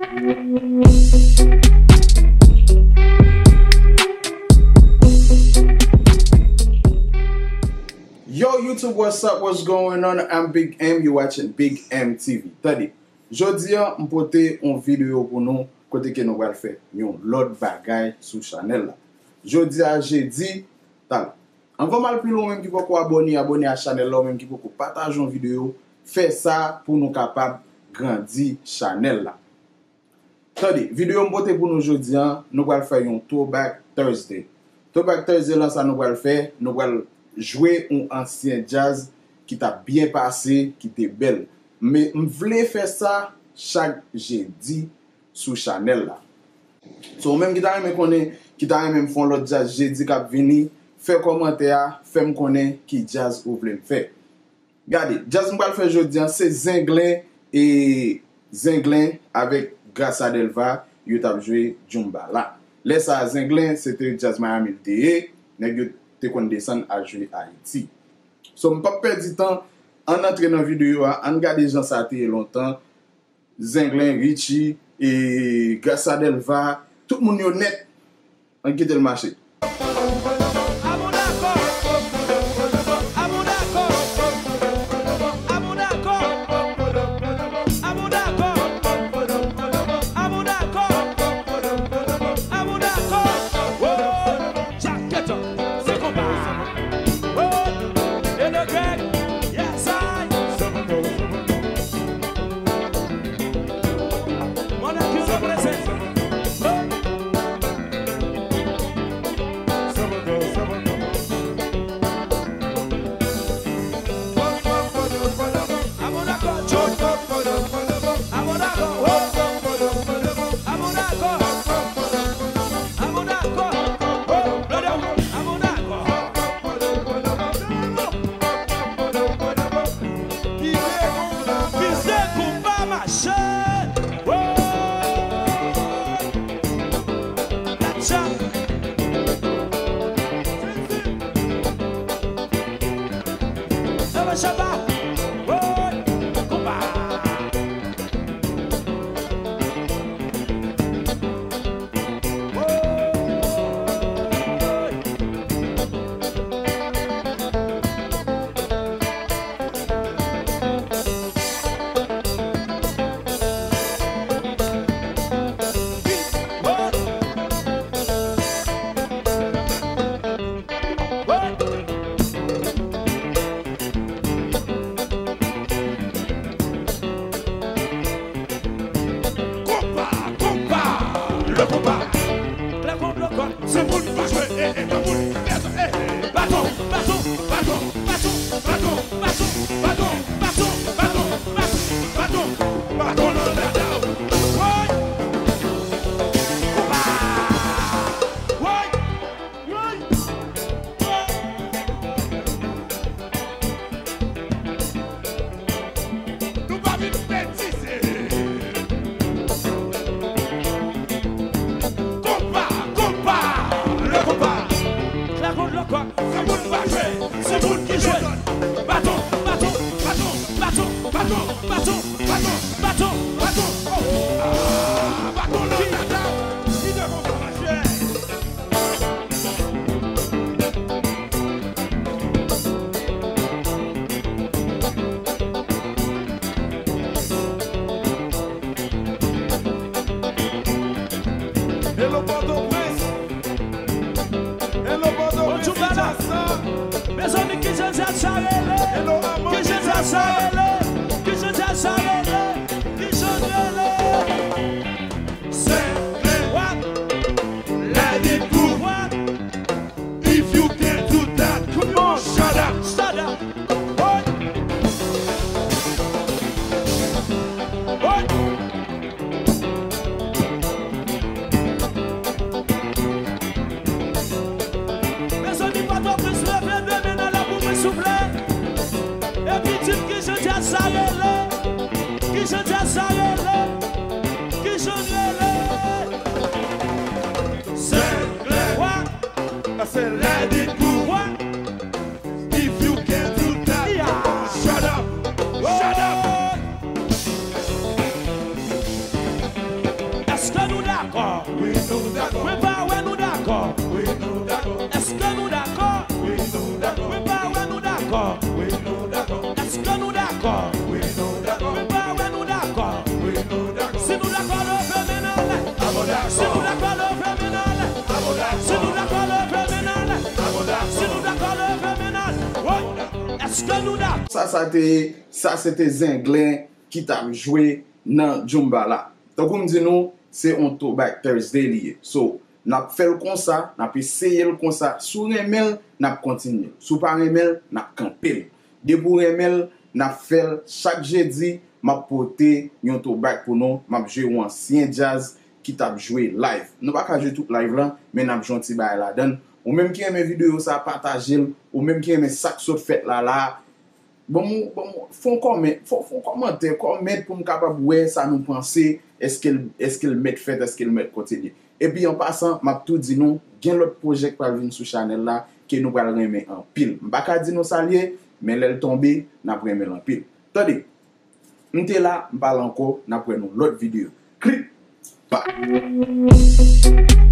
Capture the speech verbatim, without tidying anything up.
Yo, YouTube, what's up? What's going on? I'm Big M. You watching Big M T V. Tande, jodi a, m pote yon videyo pou nou, kote ke nou pral fè yon lòt bagay sou chanèl la. Jodi a, jedi, tande. Anvan m al pi lwen, ou menm ki poko abòne, abòne a chanèl la, ou menm ki poko pataje yon videyo, fè sa pou nou kapab grandi chanèl la. Tande, videyo m pote pou nou jodi a, nou pral fè yon Throwback Thursday. Throwback Thursday lan, sa nou pral fè, nou pral jwe yon ansyen djaz ki t ap byen pase, ki te bèl. Men m vle fè sa chak jedi sou chanèl la. So, ou menm ki ta renmen konnen, ki ta renmen m fè yon lòt djaz jedi k ap vini, fè kòmantè a, fè m konnen ki djaz ou vle m fè. Gade, djaz m pral fè jodi a, se Zenglen e Zenglen avèk Gracia Delva, yo t ap jwe djoumba la. Lè sa a, Zenglen, se te djaz Miami l te ye, nèg yo te konn desann al jwe Ayiti. So, m p ap pèdi tan, ann antre nan videyo a, ann gade jan sa te ye lontan. Zenglen, Richie, e Gracia Delva, tout moun yo nèt. Ann kite l mache. Ki vle konn la. Pise konpa mache. Woy! Latcha. Ebe chaba. Woy! Konpa. Konpa, konpa, le konpa. Klè kon blokòt. Se moun pa jwe, e, e, pa moun, e, e, baton, baton, baton, baton, baton, baton, baton, baton, baton, baton, baton, baton nan dada w. Woy! Konpa! Woy! Woy! Nou pa vin betize. Konpa, konpa, le konpa. Klè kon blokòt. Se moun pa jwe, se moun ki jwe. Baton, baton, baton, baton, baton, baton, baton, baton, baton. Oh! Ah, baton nan dada. Ki de konpa mache. Hello, Pòtoprens. Hello, Pòtoprens, ki jan sa? Mezanmi, ki jan djaz sa rele? Hello, Amanda. Ki jan djaz sa rele? Ki jan djaz sa rele? Ki jan rele? Sèkle. What? Let it go. What? If you can't do that, come on, shut up. Shut up. What? What? Mezanmi, Pòtoprens, leve de men anlè pou mwen, souple. Epi di m ki jan djaz sa rele. Ki jan djaz sa rele. Ki jan l rele. Sèkle. Wa. I said, let it go. Wa. If you can't do that, yeah, shut up. Shut up. Dakò. Wi, nou dakò. Mwen pa wè nou dakò. Wi, nou dakò. Èske nou dakò? Wi, nou dakò. Mwen pa wè nou dakò. Wi, nou dakò. Èske nou dakò? Wi, nou dakò. Mwen pa wè nou dakò. Wi, nou dakò. Si nou dakò, leve men n anlè. Si nou dakò, leve men n anlè. Si nou dakò, leve men n anlè. Si nou dakò, leve men n anlè. Woy! Èske nou dakò? Sa, sa te, sa se te Zenglen ki t ap jwe nan Djoumba la. Tankou m di nou, se on Throwback Thursday li ye. So, n ap fè l konsa, n ap eseye l konsa. Si w renmen l, n ap kontinye l. Si w pa renmen l, n ap kanpe l. Depi w renmen l, n ap fè l chak jedi, m ap pote yon throwback pou nou, m ap jwe yon ansyen djaz ki t ap jwe live. Nou pa ka jwe tout live lan, men n ap jwe yon ti bagay ladan l. Ou menm ki renmen videyo sa, pataje l. Ou menm ki renmen sa k sot fèt la la, ban m, ban m, fè yon kòmè-, fè, fè yon kòmantè, kòmèt pou m kapab wè sa nou panse, èske l, èske l mèt fèt, èske l mèt kontinye. Epi an pasan, m ap tou di nou, gen lòt pwojè k pral vin sou chanèl la ke nou pral renmen anpil. M pa ka di nou sa l ye, men lè l tonbe, n ap renmen l anpil. Tande, m te la, m pa la ankò, n ap wè nan lòt videyo. Klik! Bye!